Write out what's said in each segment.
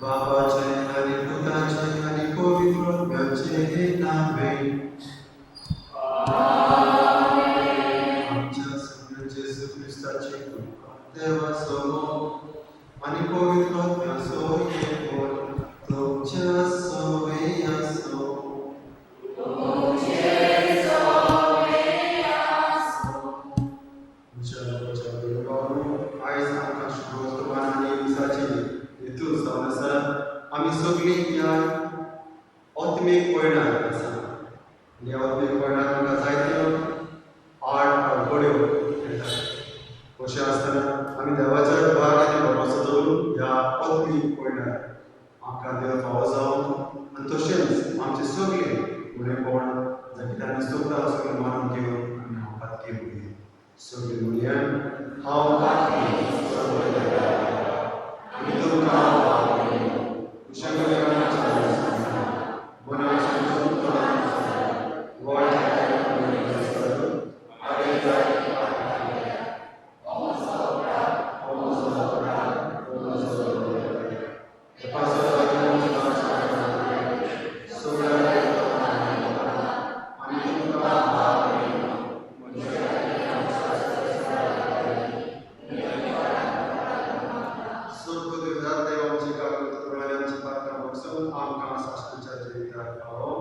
बापाचें आनी पुताचें आनी पवित्र आत्म्याचें नांवे. आमच्या सोम्या जेजू क्रिस्ताची कृपा देवा सोमो आनी पवित्र आत्म्याचो एकवट तुमच्या सवे आसो. आयज आमकां शुभवर्तमान आनी दिसाची हेतू जावन आसा आमी सगळीं ह्या आत्मीक पयणार आसा आनी ह्या आत्मीक पयणार आमकां जायत्यो आड आडखळ्यो येतात. अशें आसतना आमी देवाच्या भाग आनी भरोसो दवरून ह्या आत्मीक पयणार आमकां देव फावो जावन आनी तशेंच आमचें सगळें उणेपण जाका आमी चुकता सगळें मानून घेवन आमी हांव पातकी म्हणया. सगळीं म्हणया, हांव पातकी आनी तुमकां मनाच्या वायट आमकां साश्टीच्या जिविताक फावो.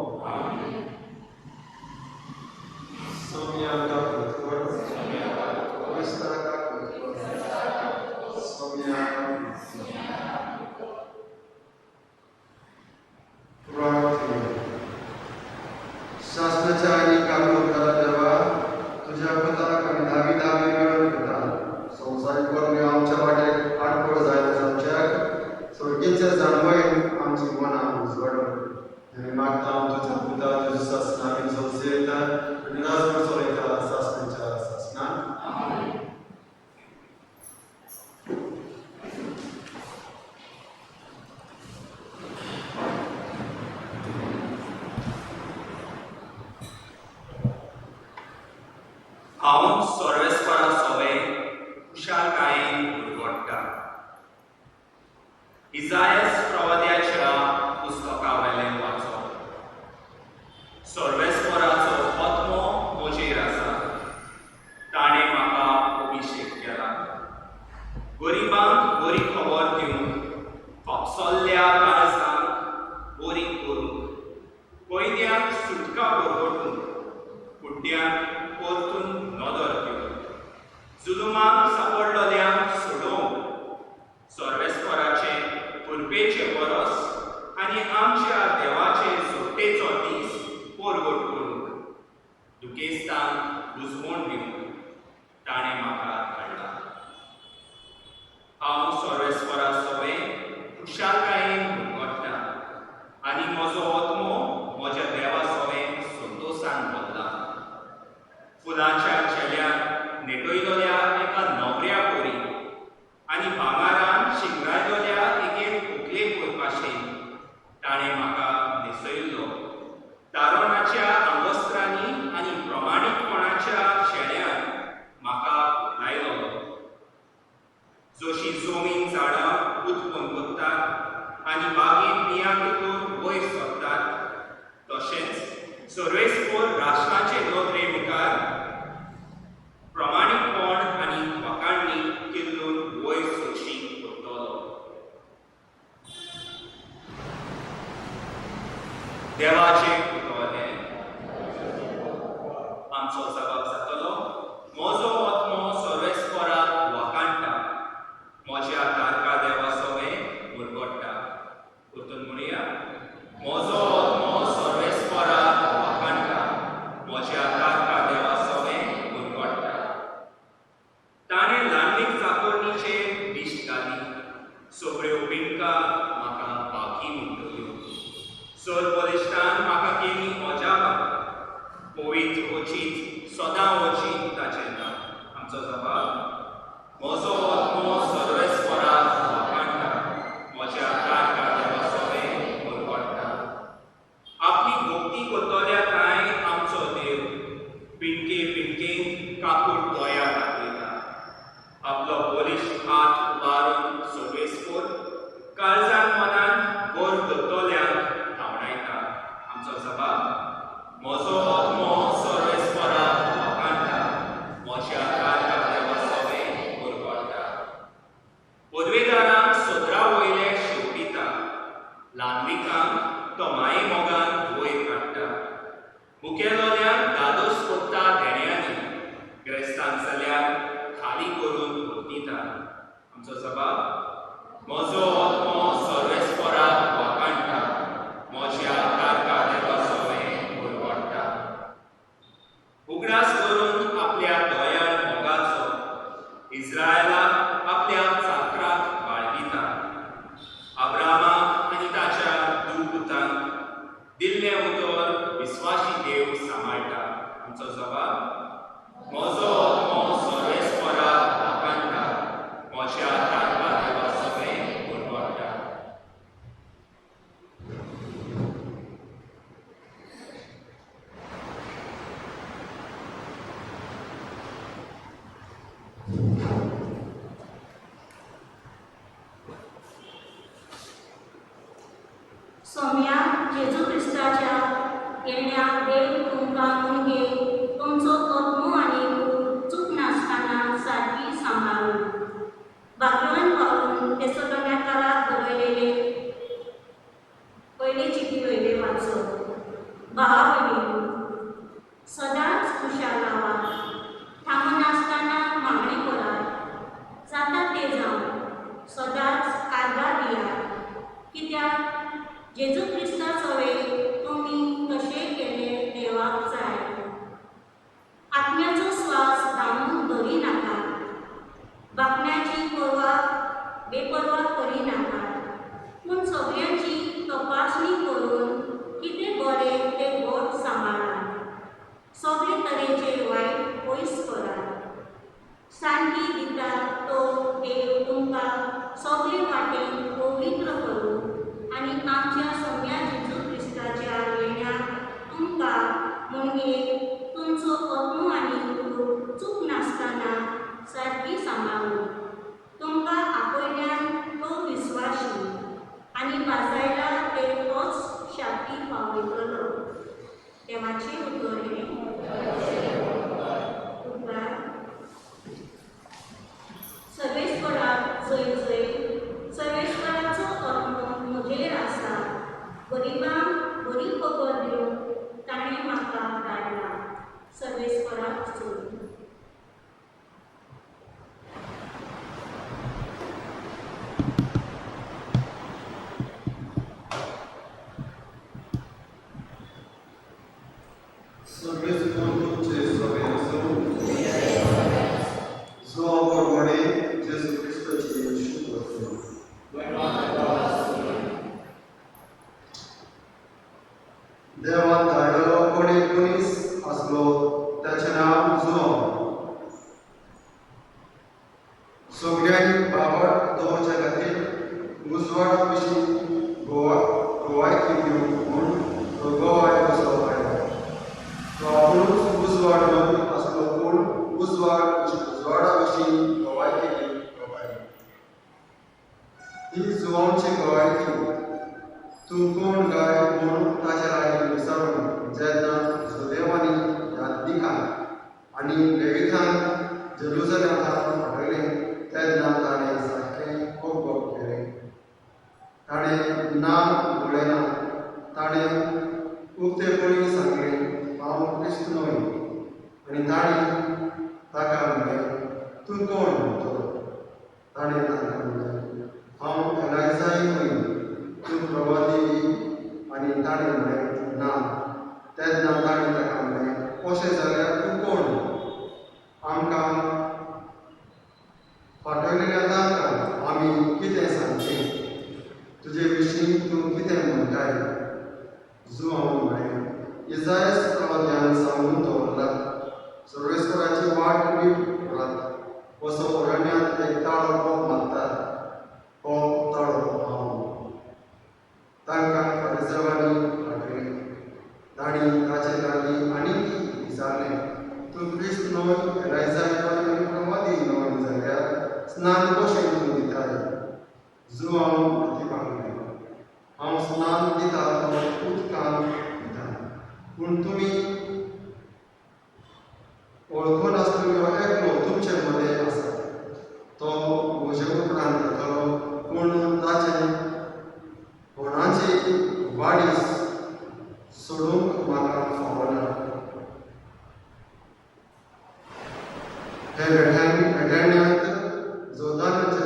सोम्या काकूट कर, क्रिस्ता काकूट कर, सोम्या काकूट. प्रार्थना. शासनाच्या आनी काकूट करा देवा, तुज्या पुताक आमी धावी धावी मेळून घेता. संवसारीक वरवीं आमच्या वाटेक आडखळ जायत आमच्याक स्वर्गीच्या जाणवयन आमची मनां उजवाडून आमी मागता तुज्या पुता तुज्या सासणाक आमी संवसार आनी राजभर चलयता सासणाच्या सासणाक. हांव सर्वेस्परा सोवे खुशालकायेन उरगोट्टा. इजायस प्रवाद्याच्या पुस्तका वेलें वाचप. सर्वेस्पराचो आत्मो म्हजेर आसा, ताणें म्हाका अभिशेक केला गरिबांक बरी खबर दिवंक, फापसल्ल्या काळजांक बरी करूंक, कैद्यांक सुटका बरगटूंक, कुड्ड्यांक परतून नदर दिवंक, जुलुमाक सापडलेल्यांक सोडोवंक, सर्वेस्पराचें कृपेचें वरस आनी आमच्या देवाचे सोट्टेचो दीस परगट करूंक, दुखेस्तांक बुजवण दिवंक ताणें म्हाका धाडला. हांव सर्वेस्परा सोवे खुशालकायेन उरगोट्टा आनी म्हजो आत्मो म्हज्या देवा सोवे संतोसान भरला. फुलांच्या चेल्यान नेटयलोल्या एका न्हवऱ्या परी आनी भांगरान शिंगारलेल्या एके व्हंकले भाशेन ताणें म्हाका न्हेसयल्लो. तारणाच्या आंगवस्त्रांनी आनी प्रमाणीकपणाच्या शेळ्यान म्हाका लायलो. जशी जमीन झाडां उत्पन्न करतात आनी बागेंत बियां किल्लून वयर सरतात, तशेंच सर्वेस्पर राष्ट्राचे नदरे मुखार प्रमाणीकपण आनी वाखाणणी किल्लून वयर सरशी करतलो. देवाचें उतर हें. आमचो जबाब जातलो, म्हजो आत्मो सर्वेस्पराक वाखाणटा, म्हज्या तारका देवा सोवे मुरगोट्टा. परतून म्हणया, म्हजो आत्मो सर्वेस्पराक वाखाणटा, म्हज्या तारका देवा सोवे मुरगोट्टा. ताणें ल्हानवीक चाकोरणीचेर दिश्ट घाली, सगळ्यो पिंडका म्हाका बाकी म्हणटल्यो. सर बलिश्ठान म्हाका केली अजापां, पवित्र वचीत सदां वचीत ताचें नांव. आमचो जबाब, म्हजो आत्मो सर्वेस्पराक वाखाणटा, म्हज्या तारका देवा सोवे मुरगोट्टा. आपली भक्ती करतल्या काय आमचो देव पिंडके पिंडकेंत काकूट दया दाखयता. आपलो बलिश्ठ हात उबारून सर्वेस्पर काळजान मनान आमचो जबाब, म्हजो आत्मो सर्वेस्पराक वाखाणटा, म्हज्या तारका देवाचो हें उरवाडटा. उगडास करून आपल्या दयाळ मोगाचो इस्रायलाक आपल्या चाकराक बाळगिता. अब्रामाक आनी ताच्या दुपुतांक दिल्लें उतर विस्वाशी देव सांबाळटा. आमचो जबाब, म्हजो आत्मो सर्वेस्पराक वाखाणटा, म्हज्या तारका देवाचो हें उरवाडटा. सोम्या जेजू क्रिस्ताच्या येण्या देव तुमकां मुणगे तुमचो आत्मो आनी कूड चुकनासतना सारकी सांबाळूं. भाग्यवान पावलून तेसलोनिकाराक बरयलेले पयले चिटी वयले वाचो. भावा भयणींनो, सदांच खुशाल रावात, थांबनासतना मागणें करात, जाता तें जावं, सदांच आर्गां दियात, कित्याक जेजू क्रिस्ताचो वेळ तुमी तशें केलें देवाक जाय. आत्म्याचो स्वास दामून दवरिनाकात, बापण्याची पर्वा बेपर्वा करिनाकात, पूण सगळ्यांची तपासणी करून कितें बरें तें घट सांबाळात. सगळे तरेचे वायट पयस करात. शांती दिता तो देव तुमकां सगळे वाटेन पवित्र करूं आनी आमच्या सोम्या जेजू क्रिस्ताच्या येण्याक तुमकां मुणगे तुमचो आत्मो आनी कूड चुकनासतना सारकी सांबाळूं. तुमकां आपयल्यान तो विस्वाशी आनी वाजायला ते तोच शांती पावयतलो. देवाचें उतर हें. उपकार. सर्वेस्पराक जय जय. सर्वेस्पराचो आत्मो म्हजेर आसा, गरिबांक बरी खबर दिवंक ताणें म्हाका धाडला. सर्वेस्पराक जय. सर्वेस्पर तुमचे सगळे आसूं. जुवांव प्रमाणे जेजू क्रिस्ताची शुभ. देवान धाडलेलो कोण एक मनीस आसलो, ताचें नांव जुवांव. सगळ्यांनी बाबत दवरच्या खातीर उजवाडा विशीं गवायकी दिवंक म्हूण तो गवाय कसो आयलो. तो आपुणूच उजवाड न्हय आसलो, पूण उजवाडा विशीं गवायकी दिवंक तो आयलो. ही जुवांवची गवायकी, तूं कोण गाय म्हूण ताच्या लागीं विचारून जेन्ना जुदेवांनी याज्ञिकांक आनी लेवितांक जेरुजलेमांत फाटयलें, तेन्ना ताणें सारकें ओगोग केलें. ताणें ना म्हळें ना. ताणें उक्तेपणी सांगलें, हांव क्रिस्त न्हय. आनी तांणी ताका म्हणलें, तूं कोण तर? ताणें तांकां म्हणलें, हांव एलायजाय न्हय. तूं प्रवादी बी? आनी ताणें म्हणलें, ना. तेन्ना तांणी ताका म्हणलें, अशें जाल्यार तूं कोण? आमकां फाटयलेल्या तांकां आमी कितें सांगचें? तुजे विशीं तूं कितें म्हणटाय? जुवांव म्हळें, इजायस प्रवाद्यान सांगून दवरला, सर्वेस्पराची वाट नीट करात, असो अरण्यांत एक ताळो बोब मारता, हो ताळो हांव. तांकां फारिजेवांनी फाटयलें. तांणी ताचे लागीं आनीक विचारलें, तूं क्रिस्त न्हय, एलायजा न्हय आनी प्रवादी न्हय जाल्यार स्नान कशें तूं दिताय? जुवांव प्रतिपाक म्हळें, हांव स्नान दिता तो उदकान दिता, पूण तुमी वळखनासलेलो एकलो तुमचे मदें आसा. तो म्हजे उपरांत येतलो, पूण ताचे कोणाची वाडीस सोडूंक म्हाका फावना. हे वेठाण्यांत जोर्दानाचे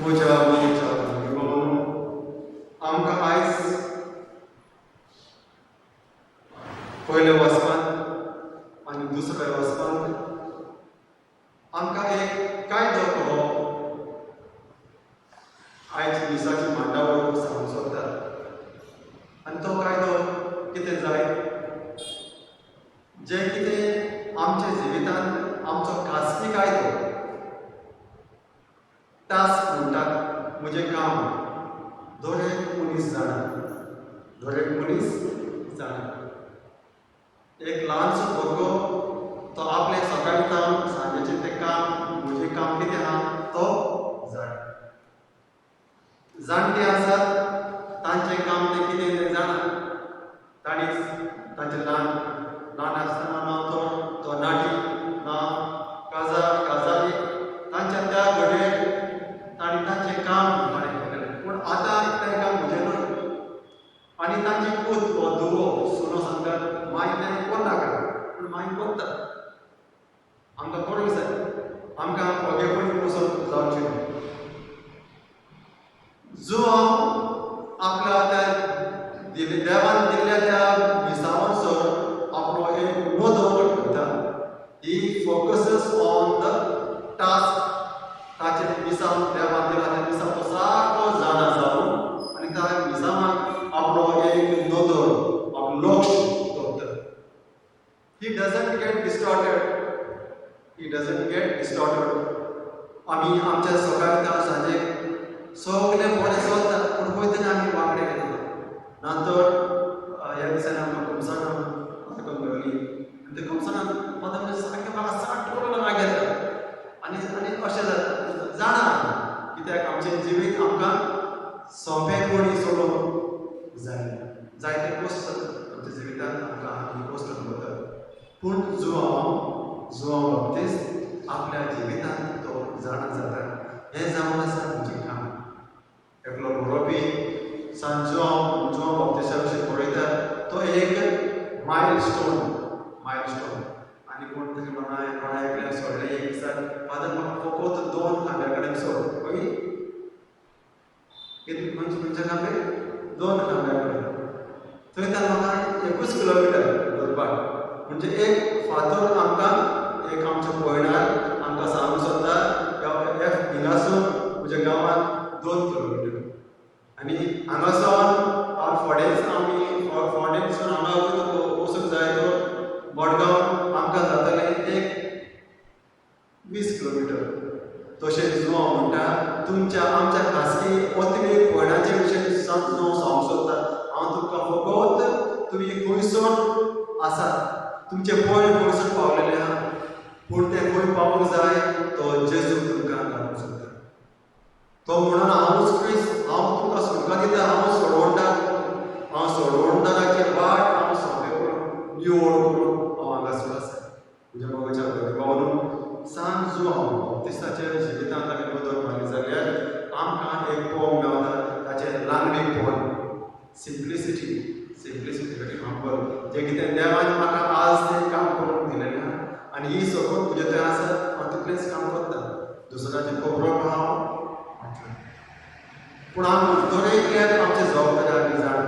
म्हज्या मोगाच्या भुरग्यांनो, आमकां आयज पयल्या वाचपांत आनी दुसऱ्या वाचपांत आमकां एक कायदो हो आयज मिसाची मांडावळ सांगूंक सोदता. आनी तो कायदो कितें जाय, जें कितें आमच्या जिवितांत आमचो खासगी कायदो, टास्क म्हणटात, म्हजें काम दर एक मनीस जाणा, दर एक मनीस जाणा. एक ल्हानसो भुरगो तो आपलें सकाळीं जावन सांजेचें तें काम, म्हजें काम कितें आहा तो जाणा. जाणटे आसात तांचें काम तें कितें तें जाणा. तांणी तांचे ल्हान ल्हान आसतना ना तो तरणाटी ना काजार काजारी तांच्या त्या घडयेक तांणी तांचें काम ताणें केलें. पूण आतां तें काम म्हजें न्हय. आनी तांची पूत वा धुवो सुनो सांगतात, मागीर तें करनाका, पूण मागीर करता. आमकां करूंक जाय, आमकां ओगेपणी वचून जावचें न्हय. जो आपल्या त्या देवान दिल्ल्या त्या मिसावांसर आपलो एक नदर ठेवता. He focuses on the task. ताचें मिसांव देवान दिला तें मिसांव तो सारको जाणा जावन आनी त्या मिसांवाक आपलो एक नदर, आपलो लक्ष दवरता. He doesn't get distorted. He doesn't get distorted. आमी आमच्या सकाळी जावं सांजेक सगळें बरें चलता, पूण खंय तरी आमी वांकडें घेता. नंतर ह्या दिसांनी आमकां खुमसाणां आतां मेळ्ळी आनी ते खुमसाणां फादर म्हणजे सारकें म्हाका साठ करून राग येता. आनी आनी अशें जाता, जाणा, कित्याक आमचें जिवीत आमकां सोंपेपणी चलोवंक जायना. जायते कश्ट आमच्या जिवितांत आमकां आमी कश्ट अनुभवतात. पूण जुआंव जुआंव बाप्तीस्त आपल्या जिवितांत तो जाणा जाता, हें जावन आसा म्हजें काम. एकलो बरोवपी सांत जुआंव जुआंव बाप्तिस्ता विशीं बरयता, तो एक मायल स्टोन, मायल स्टोन. आनी कोण तरी कोणा कोणा एकल्याक सोडलें एक दिसाक, फादर म्हाका फकत दोन खांब्या कडेन सोड. खंय कितें खंयच्या खंयच्या खांबे? दोन खांब्या कडेन. थंय ताणें म्हाका एकूच किलोमिटर धरपाक. म्हणजे एक फातर आमकां एक आमच्या पयणार आमकां सांगूंक सोदता, एफ हिंगासून म्हज्या गांवांत 2 किलोमिटर आनी हांगासावन फोंडेच, आमी फोंडेंसून हांगा वचूंक जाय तर मडगांव आमकां जातलें एक 20 किलोमिटर. तशें जुआंव म्हणटा, तुमच्या आमच्या खासगी अतिरेक पयणाचे विशय सांत जुआंव सांगूंक सोदता, हांव तुमकां फकत तुमी खंयसर आसात, तुमचे पयण खंयसर पावलेले आहा, पूण ते खंय पावूंक जाय तो जेजू तुमकां दाखोवंक सोदता. तो म्हणून हांवूच क्रिस्त, हांव तुमकां सुटका दिता, हांव सोडवणदार, हांव सोडवणदाराचे वाट हांव सोंपें करून निवळ करून हांव हांगासर आसा. म्हज्या मोगाच्या भयणी, सांत जुआंव बाप्तिस्ताच्या जिवितांत आमी नदर मारली जाल्यार आमकां एक पळोवंक मेवता ताचें ल्हानवीकपण, सिम्प्लिसिटी, सिम्प्लिसिटी, वेरी हंबल. जें कितें देवान म्हाका आज तें काम करूंक दिलेलें आहा आनी ही सगळो म्हजे थंय आसा, हांव तितलेंच काम करता, दुसऱ्याचें खबरो हांव. पूण आमी दर एकल्याक आमचे जबाबदारी आमी जाणा,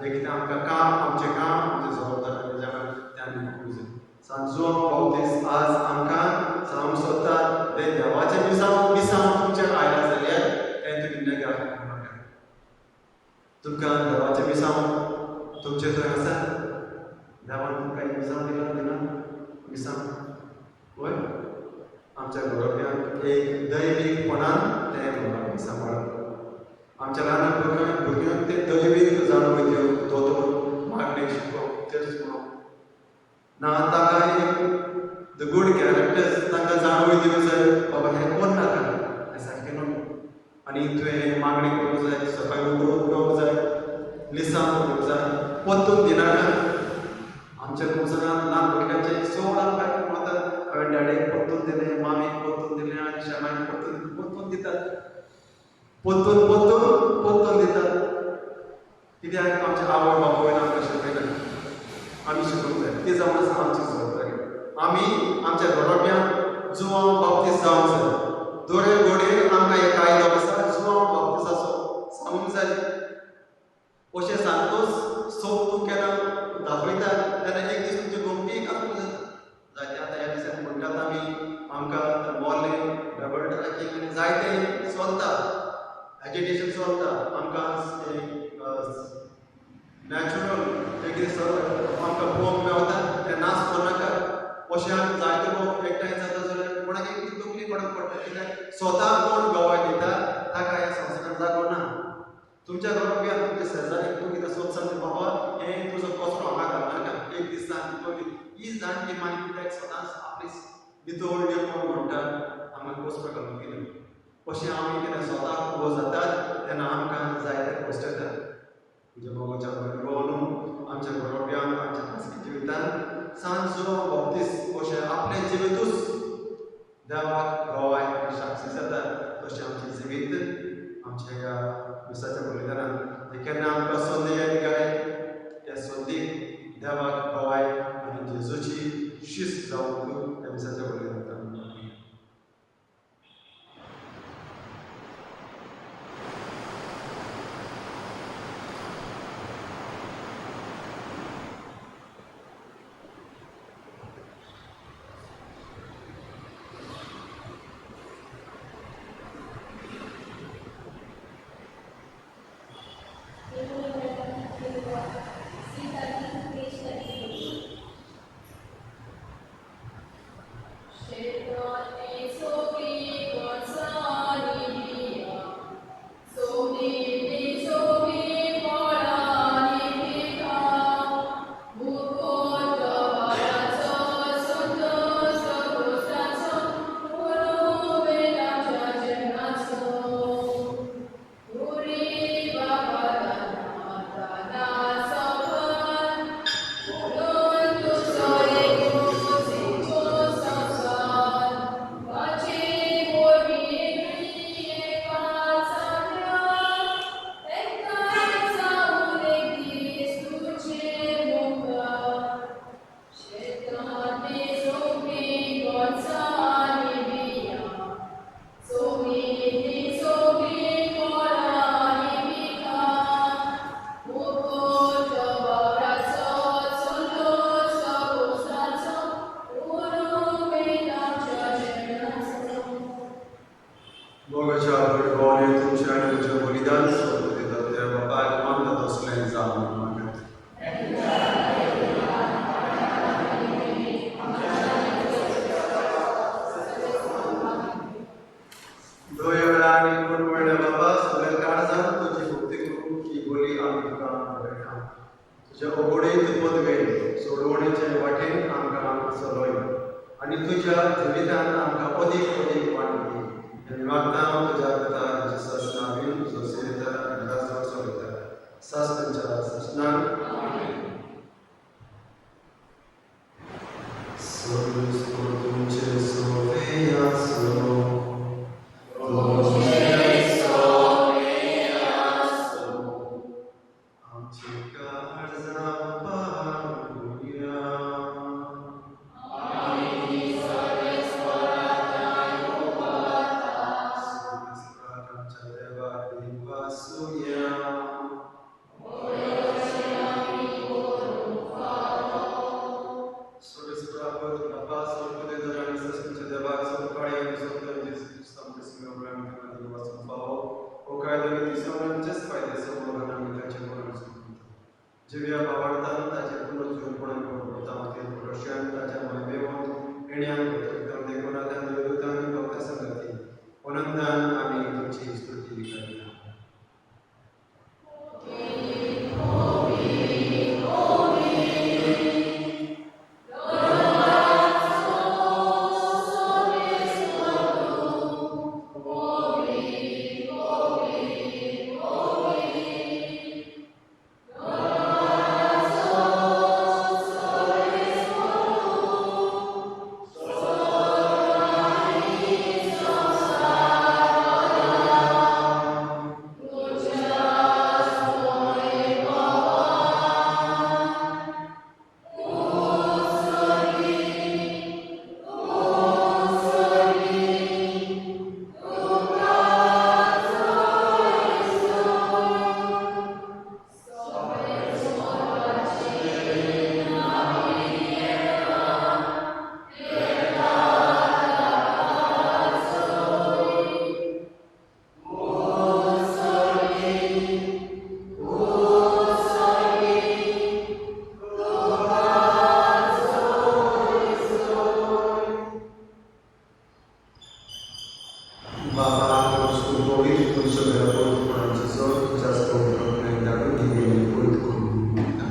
जें कितें आमकां काम, आमचें काम, आमचें जबाबदारी आमी जाणा, तें आमी करूंक जाय. सांत जुआंव बाप्तीस्त आज आमकां सांगूंक सोदता, तें देवाचें मिसांव मिसांव तुमचेर आयलां जाल्यार तें तुमी नेगार करूं नाका. तुमकां देवाचें मिसांव तुमचे थंय आसा? देवान तुमकां एक मिसांव दिलां, दिना मिसांव? वय, आमच्या घरोब्यांक एक दैवीकपणान तें मिसांव मेळप. आमच्या ल्हान भुरग्यांक भुरग्यांक तें दैवीक जाणवय दिवप, दोतोर मागणें शिकोवप तेच म्हणप ना, तांकां एक the good characters तांकां जाणवय दिवंक जाय, बाबा हें कर नाका, हें सारकें न्हू आनी तुवें मागणें करूंक जाय, सकाळीं उठून उठोवंक जाय, लिसांव करूंक जाय, परतून दिनाका. आमच्या खुमसनान ल्हान भुरग्यांचे चड आमकां वता, हांवें डॅडीक परतून दिलें, मामीक परतून दिलें आनी शेमायक परतून परतून दितात, परतून परतून परतून दितात. कित्याक आमचे आवय बापूयन आमकां शिकयना, आमी शिकूंक जाय. ती जावन आसा आमची जबाबदारी. आमी आमच्या घरोब्यांत जुआंव बाप्तीस्त जावंक जाय. दर एक घडयेक आमकां एक कायदो आसा. सांगूंक जाय. अशें सांगतोच सोप तूं केन्ना दाखयता तेन्ना एक दीस तुमचे गोमतीक आसूंक जाता. जायते आतां ह्या दिसांनी म्हणटात आमी आमकां मोरलें डबल ट्रॅकिंग आनी जायते चलता, एजिटेशन चलता. आमकां नॅचरल जें कितें आमकां पळोवंक मेवता तें नाश करनाका. अशें आमी जायते लोक एकठांय जाता जाल्यार कोणाक एक दीस तकली कोणाक पडटा, कित्याक स्वता कोण गवाय दिता ताका ह्या संवसारांत जागो ना. तुमच्या घरोब्यान तुमच्या शेजारी तूं कितें सोद सांगता, बाबा हें तुजो कचरो हांगा घालनाका, एक दीस सांग पयली ही जाणटी मागीर कित्याक सदांच आपली नितळ निर्मळ म्हणटा आमकां कचरो घालूंक दिना. अशें आमी केन्ना स्वताक उबो जातात तेन्ना आमकां जायते कश्ट येतात. तुज्या मोगाच्या भयणू आमच्या घरोब्यांक आमच्या खासगी जिवितांत सांजो बाप्तीस अशें आपलें जिवितूच देवाक गवाय आनी साक्षी जाता तशें आमचें जिवीत आमच्या ह्या दिसाच्या बलिदानान केन्ना आमकां संदी येत काय त्या संदीक देवाक गवाय आनी जेजूची शिस्त जावंक त्या दिसाच्या बलिदानान. बाबा पवित्र सगळ्या पवित्रपणाचो तुज्या पवित्रपणान धाडून दिलेली पवित्र करून दिता.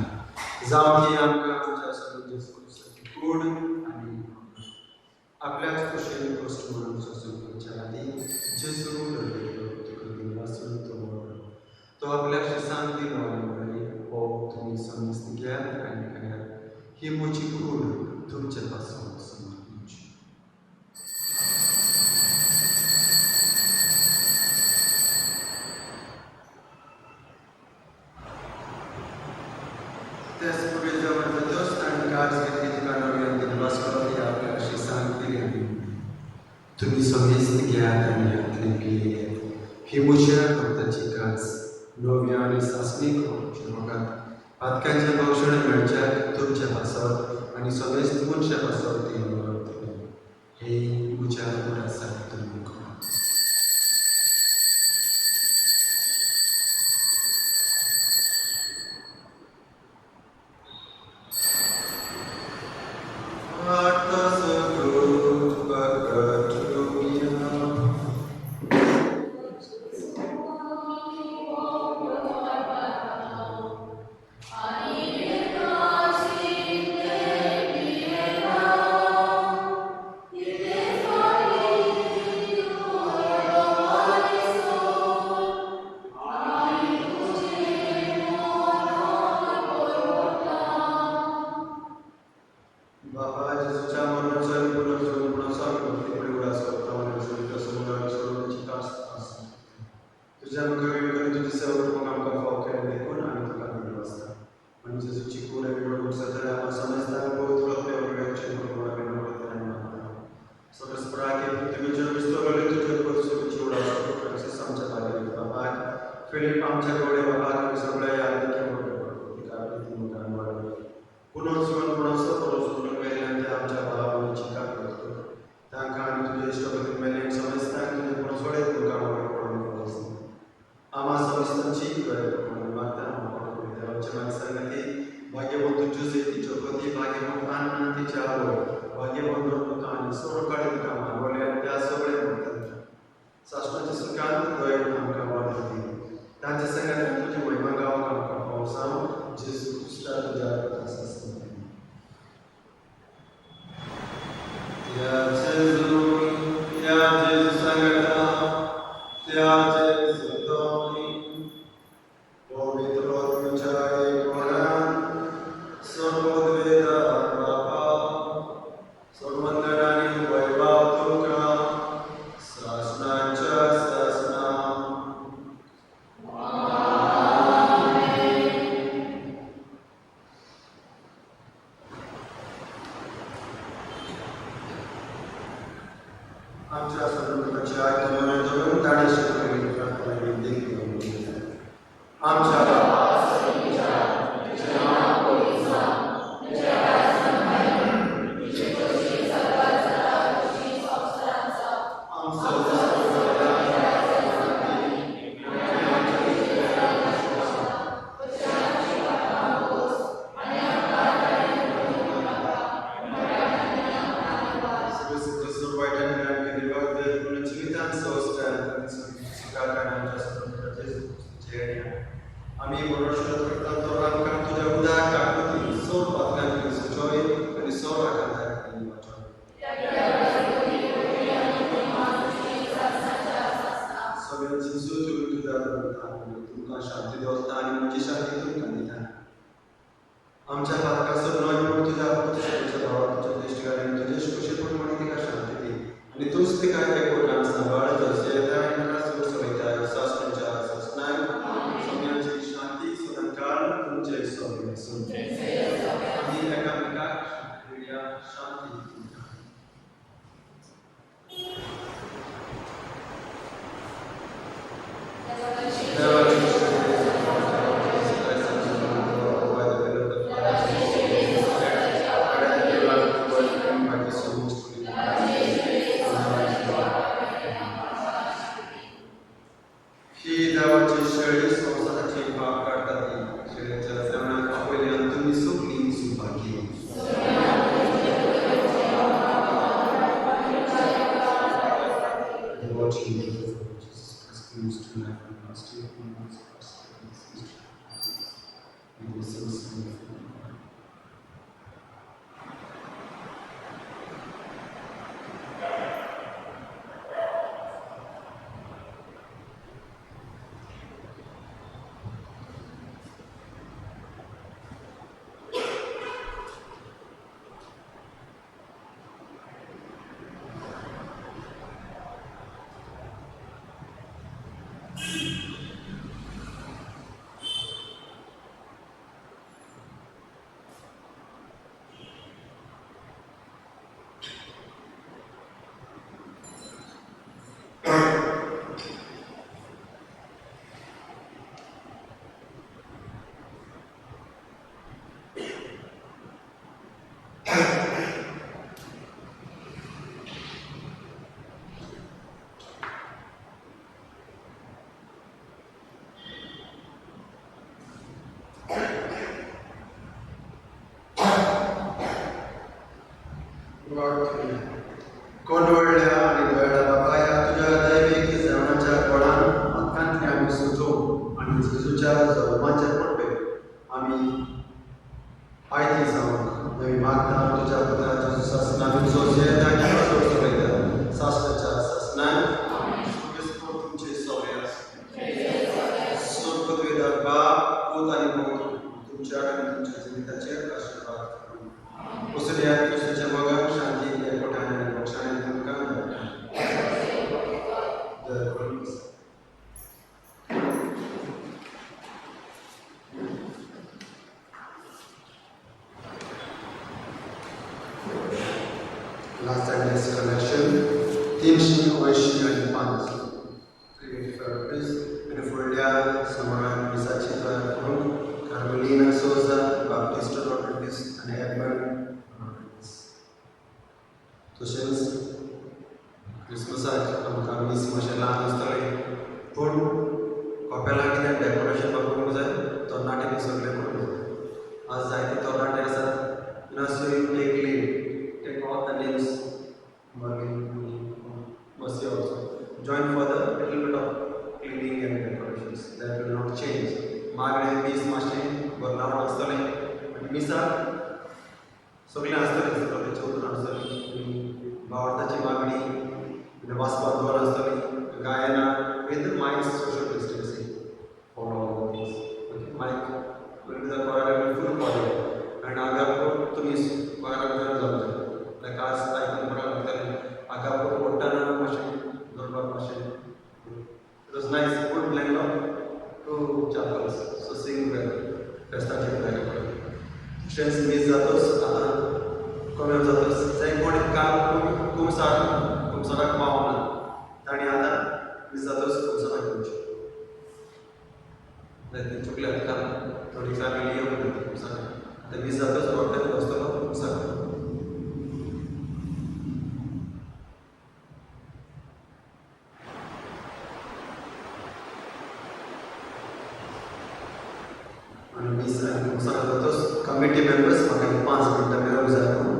जावं ती आमकां आमच्या सगळ्या क्रिस्ताची कूड आनी आपल्याच कुशीन कश्ट म्हणून सोंसून घेवच्या आदी जेजू रडलो तुका दिनवासून तो मरलो. तो आपल्या शिसांक दिलो आनी म्हणलें, हो तुमी समज घेयात आनी खायात, ही म्हजी कूड तुमचे पासून समर्पिची. त्याच फुडें जेवण जातच ताणें काज घेतली, तिका नव्यान दिनवास केलो, ती आपल्या शिसांक दिली आनी म्हणलें, तुमी समेस्त घेयात आनी ह्यांतलें पियेयात, ही म्हज्या रक्ताची काज नव्या आनी सासणीक रोगात पातकांचें भक्षण मेळच्याक तुमचे पासत आनी समेस्त मनशा पासत ती वतली. हे म्हज्या उडासाक तुमी करात. बाबा जेजूच्या मरणाचो आनी पुनर्जीवनपणाचो आमी भक्तीपणी उडास करता आनी सविता समुदाय सोडोवपाची कास आसा. तुज्या मुखार वेळ करून तुजी सेवा करूंक आमकां फावो केलें देखून आमी तुका दिनवासता. आनी जेजूची कूड आनी रगत जातले आमकां समजता पवित्र आत्म्या वरवीं करून आमी नम्रतायेन मागता. सर्वेस्पराक पृथ्वीचेर विस्तवले तुजे परिस्थितीची उडास करून फ्रांसीस आमच्या बागेर बाबाक, फिलीप आमच्या गवडे बाबाक आनी सगळ्या यादीक वाडयले. पुनर्जीवनपणाचो पुनर्जन्म मेल्ल्यान ते आमच्या भाव आनी चिकाक करता. तांकां आनी तुज्या इश्टागतीन मेल्ल्यान समजतांक तुजें पुनर्सोडे तुमकां वाड पडून आसता. आमा समजतांची बरें मागता. देवाच्या मागीर सांगती भाग्यवंत जुजे तिच्यो पती, भाग्यवंत आन्ना तिच्या आवय, भाग्यवंत तुका आनी सोड काडे तुका मानवले आनी त्या सगळे म्हणटात सासणाच्या सुखान दयेन आमकां वाड दी. तांच्या संगात तुजी महिमा गावंक आमकां फावो जावं. जेजू क्रिस्ता तुज्या आसा. त्या जेजू, त्या जेजू सांगता, त्या जेजू दोनी पवित्र आत्म्याच्या एकपणान सर्वोद्वेदा बापा सर्वंदन आनी वैभव तुका सासणाच्या सासणा. आमच्या सर्वप्रथाची आज्ञा मनात धरून ताणें शिकवलेली प्रार्थना देखील घेवया. आमच्या बापा, आमचो आमी मनुष्य करता तो आमकां तुज्या उदार आकृती सोड पातकांची सुचोय आनी सोड आकांताक वाचोय. सगळ्या जेजू तुमी तुज्या तुमकां शांती दवरता आनी म्हजी शांती तुमकां दिता. आमच्या पातकासर न्हय पूण तुज्या प्रतिशेच्या भावाक तुज्या दिश्टी आनी तुजे कुशीपूण म्हणून तिका शांती दी आनी तूंच तिका एकवटान सांबाळ जसयता आनी ताका सूर चलयता सासणाच्या सासणाक. सगळ्यांची शांती सदांकाळ तुमचे सगळे आसूं. आमी एकामेकाक शांती दिवया. शांती तुमकां. देवाची स्तुती. Jesus Christ, who to life and last year, कोंडवडल्या आनी दयाळा बापाया तुज्या दैवीक जेवणाच्या गोडान आत्कांतले आमी सुचो आनी जेजूच्या जल्माचे पडपे आमी आयती जावंक नवी मागता तुज्या पुता जेजू सासनाचो जेत आनी जोड चलयता सासनाच्या सासनान तुमचे सगळे आसा स्वर्गद्वेदार बाप पूत आनी पवित्र तुमच्या आनी तुमच्या जिविताचेर आशिर्वाद करूं. उसल्या क्रिस्ताच्या मोगान शांती एकवटान आनी बक्षाने तुमकां धाडटा. दया करून बसा. Last Sunday's collection, 385, 385 rupees. आनी फुडल्या सुमारान मिसाची तयार करूंक कार्मेलिना सोजा, बाप्टिस्ट रॉड्रिगीस आनी एडमंड रॉड्रिगीस. तशेंच क्रिसमसाक आमकां मीस मातशें ल्हान आसतलें पूण कपेलाक कितें डेकोरेशन करूंक जाय तरणाट्यांनी सगळें करूंक जाय. आज जायते तरणाटे आसात so you take lead, take all the names, Merlin, Mercy also. Join for the little bit of cleaning and decorations. That will not change. मागणें मीस मातशें बदलावण आसतलें आनी मिसाक सगळें आसतलें, सगळें चवथून आसतली, भावार्थाची मागणी, वाचपाक दवर आसतली, गायना with mic social distancing follow all the things. Okay, mic will be the choir will full choir आनी आगापूर तुमी क्वायराक जॉयन जावंक जाय. लायक आज आयकून बरें लागतलें आगापूर ओडटना मातशें दवरपाक मातशें it was nice good blend of two chapels so sing well फेस्ताची तयारी करून. तशेंच मीस जातोच आतां कमी जातोच जे कोण काल कुमसार कुमसाराक पावना तांणी आतां मीस जातोच कुमसाराक येवचें. ते चुकल्यात काल थोडी फॅमिली येवंक ना कुमसाराक. आतां मीस जातोच रोखडेच बसतलो कुमसाराक. आनी मीस आनी कुमसाराक जातोच कमिटी मेंबर्स म्हाका 5 मिनटां मेळूंक जाय.